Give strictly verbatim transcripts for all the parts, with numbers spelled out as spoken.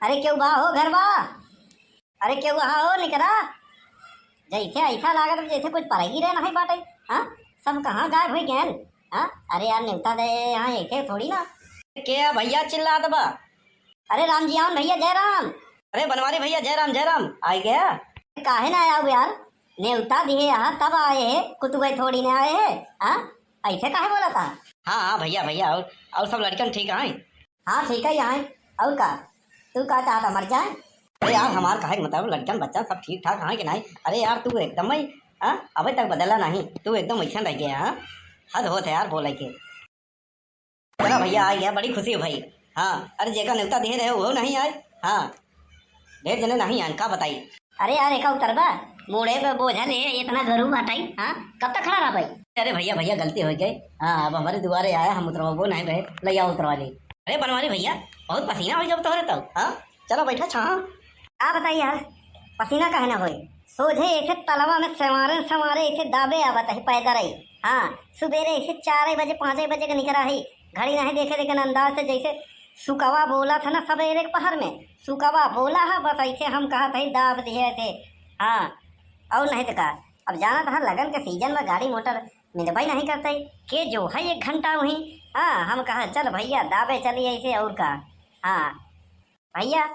अरे केहू बा हो घर बा? अरे केहू हा हो निकरा? जैसे ऐसा लागत जैसे कुछ परई रहे नहीं बाटे। हाँ, सब कहाँ गायब होइ गए? हाँ, अरे यार नेवता दे यहाँ ऐसे थोड़ी ना। के भैया चिल्लात बा? अरे राम जी आवन भैया जय राम। अरे बनवारी भैया जय राम जय राम, आई गया? काहे ना आया यार? नेवता दिहे यहाँ तब आए है, कुतुए थोड़ी ना आए है। हाँ, ऐसे काहे बोला था? हाँ हाँ भैया भैया, और और सब लड़कन ठीक हैं? हाँ ठीक है यहाँ। और का, तू का चाहता मर जाए? अरे यार हमार कहे के मतलब लड़कन बच्चा सब ठीक ठाक हैं कि नहीं? अरे यार तू एकदम ही, हाँ, अबे तक बदला नहीं, तू एकदम वैसन रह गया। हाँ, हद होत है यार बोले के। चला भैया आ गया, बड़ी खुशी हो भाई। हाँ, अरे जेका नेवता दिहे रहे वो नहीं आए। हाँ, ढेर जने नहीं आन, का बताई? अरे यार एका उतरबा, मूड़े पे बोझा ले इतना गरू बाटाई। हाँ, कब तक खड़ा रहा भाई? अरे भैया भैया गलती हो गई। हाँ, अब हमारे दुआरे आया हम उतरवाबो नहीं भाई, ले आओ उतरवा ले। अरे बनवारी भैया, बहुत पसीना हो गया तोहरे तो। हाँ, चलो बैठा छाहा। का बताई यार, पसीना काहे ना होए? सोझे ऐसे तलवा में संवारे संवारे ऐसे दाबे आवत है पैदल ही। हाँ, सुबेरे ऐसे चार बजे पाँच बजे के निकरा है, घड़ी नहीं देखे लेकिन अंदाज से जैसे सुकवा बोला था ना सबेरे के पहर में, सुकवा बोला है बस ऐसे हम कहा था दाब दिए थे। हाँ, और नहीं तो का, अब जाना था लगन के सीजन में गाड़ी मोटर मिलबे नहीं करते, के जो है एक घंटा वहीं। हाँ, हम कहा चल भैया दाबे चलिए ऐसे और का। हाँ भैया,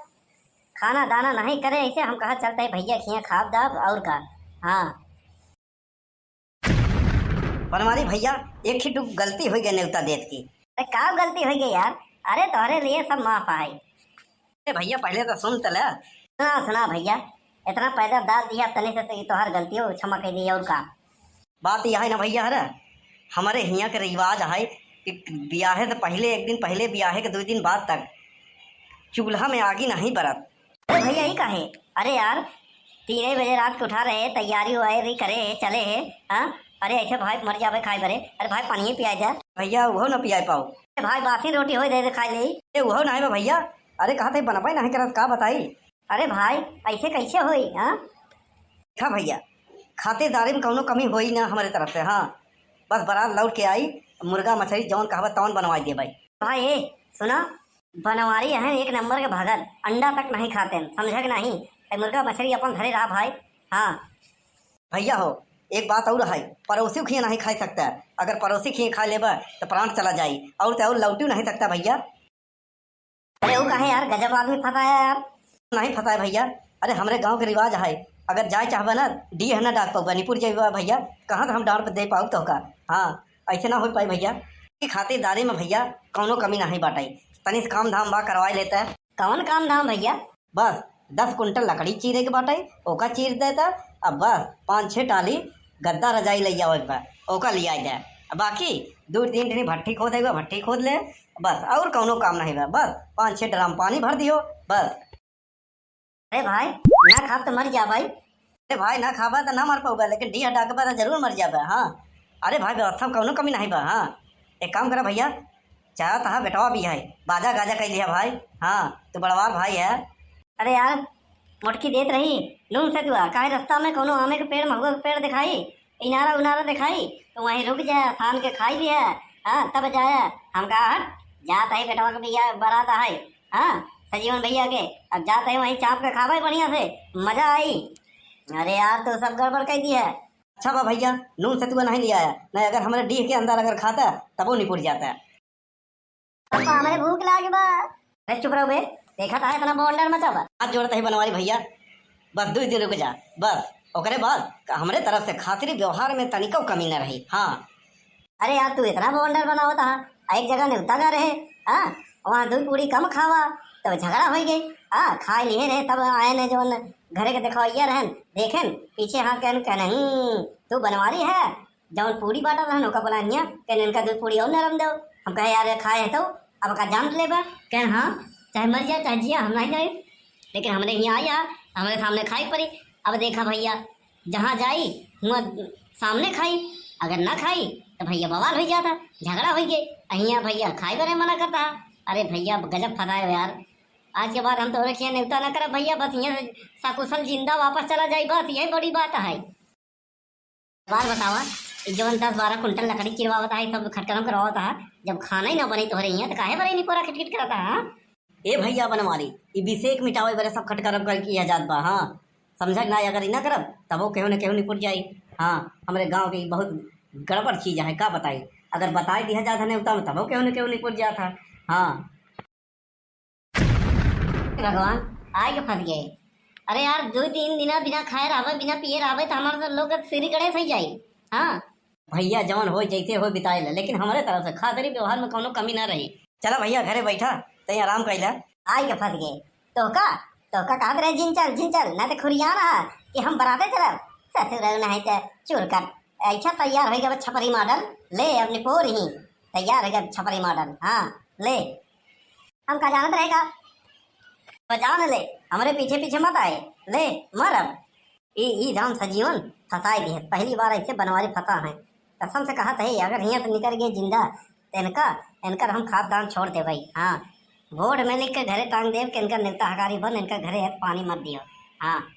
खाना दाना नहीं करे ऐसे, हम कहा चलते भैया खिया खाब दाब और का। हाँ। बनवारी भैया, एक ही टुक गलती हो गई नेवता देत की। अरे का गलती हो गई यार? अरे तोहरे लिए सब माफ है। अरे भैया पहले तो सुन तो ले। सुना सुना भैया, इतना पैदल डाल दिया तने से तो ये तोहर गलती हो क्षमा कर दी और का। बात यह है ना भैया, हरे हमारे हियाँ के रिवाज है कि ब्याहे से पहले, एक दिन पहले ब्याहे के दो दिन बाद तक चूल्हा में आगी नहीं बरत। अरे भैया, ई काहे? अरे यार, तीन बजे रात के उठा रहे, तैयारी वायरी करे है, चले है, हाँ? अरे ऐसे भाई मर जाबे खाए बरे। अरे भाई, पानी पिया जा। भैया, उहो न पियाए पाओ। अरे भाई, बासी रोटी होई दे दे, खाए ले। ए, उहो नहीं बा भैया। अरे कहा थे बनबे नहीं करत, का बताई? अरे भाई, ऐसे कैसे होई, हाँ? देखा भैया, खातिरदारी में कौनो कमी होई ना हमारे तरफ से, हाँ। बस बारात लौट के आई, मुर्गा मछली जौन कहबा तौन बनवाई देबे। भाई, ए, सुना, बनवारी है एक नंबर के भगत, अंडा तक नहीं खाते, समझे के नहीं? ए, मुर्गा मछली अपन घरे रहा भाई। हाँ। भैया हो, एक बात और है, पड़ोसी खिए नहीं खा सकता, अगर पड़ोसी खिए खा लेबा तो प्राण चला जाई, और तो और लौटू नहीं सकता भैया। अरे वो काहे यार, गजब आदमी फंसाया यार। नहीं फंसाए भैया, अरे हमरे गांव के रिवाज है, अगर जाए चाहबा ना, डीह ना डाक पाऊबा, निपुर जाइबा भैया, कहाँ से हम डांट दे पाऊ तोहका? हाँ, ऐसे ना हो पाई भैया। ई खातिरदारी में भैया कौनो कमी नहीं बाटे, तनी से काम धाम बा करवाए लेता। कौन काम धाम भैया? बस दस कुंटल लकड़ी चीरे के बाटे, ओका चीर देता। अब बस पाँच छह टाली गद्दा रजाई ले आवे के बा, ओका लियाई दे। अब बाकी दू तीन ठनी भट्ठी खोदे के बा, भट्ठी खोद ले। बस और कौनो काम नहीं बा, बस पाँच छह ड्राम पानी भर दियो बस। अरे भाई, ना खाब तो मर जा भाई। अरे भाई, ना खाबा तो ना मर पाऊबा, लेकिन डीह डाकबा तो जरूर मर जाबा। हाँ, अरे भाई, व्यवस्था में कौनो कमी नहीं बा। हाँ, एक काम करा भैया, चाहत हा बेटवा भी है, बाजा गाजा कह लिया भाई। हाँ, तू बड़वार भाई है। अरे यार, मोटकी देत रही नून से दुआ, काहे रास्ता में कौनो आमे के पेड़, महुआ के पेड़ दिखाई, इनारा उनारा दिखाई, तो वहीं रुक जाए, शाम के खाई भी है। हाँ, तब जाए। हम कहा हट, जात है बेटवा के भैया बारात है। हाँ, सजीवन भैया के, अब जात है वहीं चाप के खावे बढ़िया से, मजा आई। अरे यार, तू सब गड़बड़ कर दी है। अच्छा बा भैया, नून सतुआ नहीं लिया है, नहीं अगर हमारे डीह के अंदर अगर खाता तबो निपुट जाता। पापा, हमरे भूख लाग बा। अरे चुप रहो बे, देखा था इतना बवंडर मचा बा। हाथ जोड़त ही बनवारी भैया, बस दो दिन रुक जा, बस ओकरे बाद हमरे तरफ से खातिर व्यवहार में तनिको कमी न रही। हाँ। अरे यार, तू इतना बवंडर बनावत हा, एक जगह नेवता गा रहे, हाँ, वहाँ दो पूरी कम खावा, तब झगड़ा हो गई। हाँ, खाए लिए रहे, तब आए ने जौन घरे के देखवैया रहन, देखेन पीछे हाथ कहन, कहन, "हम्म, तू बनवारी है।" जौन पूरी बाटा रहन, ओका बोला, "हियाँ, कहन इनका दो पूरी और नरम दो।" हम कहे, "यार, ये खाए है तो अब का जान लेबा?" कहन, "हाँ, चाहे मर जाए, चाहे जिया, हम नहीं जाए, लेकिन हमरे हियाँ आया, हमरे सामने खाई पड़ी।" अब देखा भैया, जहाँ जाई, हुआँ सामने खाई, अगर ना खाई, तो भैया बवाल हो जाता, झगड़ा हो गए। हियाँ भैया खाए बरे मना करता। अरे भैया, गजब फंसाए हो यार। आज के बाद हम तोहरे खिया नेवता ना करब भैया, बस हियाँ से सकुशल जिंदा वापस चला जाई, बस यही बड़ी बात है। बात बतावा, ई जवन दस बारह कुंटल लकड़ी चिरवावत है, सब खटकरम करवावत है, जब खाना ही ना बनी तोहरे हियाँ, तो काहे बरे निपोरा खिटखिट करता है, हाँ? ए भइया बनवारी, ई बिसेक मिटावे बरे सब खटकरम करके यह जात बा, हाँ। समझक ना, अगर ई ना करब, तबो केहू न केहू निपुट जाई। हाँ, हमरे गाँव के ई बहुत गड़बड़ चीज है, का बताई। अगर बताई दिया जात है नेवता में, तबो केहू न केहू निपुट जात है। हाँ। भगवान, आए के फंस गए। अरे यार, दो तीन दिना बिना खाए रहबे, बिना पिए रहबे, तो हमारे सब लोग के श्री गणेश हो जाई। हाँ। भइया, जवन होई, जैसे होई, बिताए ले, लेकिन हमरे तरफ से खातरी व्यवहार में कौनो कमी ना रही। चला भइया, घरे बैठा, तई आराम कइला। आए के फंस गए। तोहका, तोहका कहत रहे, "जिन चल, जिन चल, ना तो खुरिया ना कि हम बराते चलब।" ससुर नहीं तो चुरकट। ऐसा तैयार हो गया छपरी मॉडल, ले अपने पोर ही तैयार हो गया छपरी मॉडल। हाँ, ले। हम का जानत रहे का? तो जान ले, हमरे पीछे पीछे मत आए। ले, मर अब। ई, ई राम सजीवन फंसाए दिए। पहली बार ऐसे बनवारी फंसा है। कसम से कहत है, अगर हियां से निकल गए जिंदा, तो इनका, इनकर हम खानदान छोड़ देबई। हाँ, बोर्ड में लिख के घरे टांग देब कि इनका नेवता हकारी बन, इनका घरे है तो पानी मत दियो। हाँ।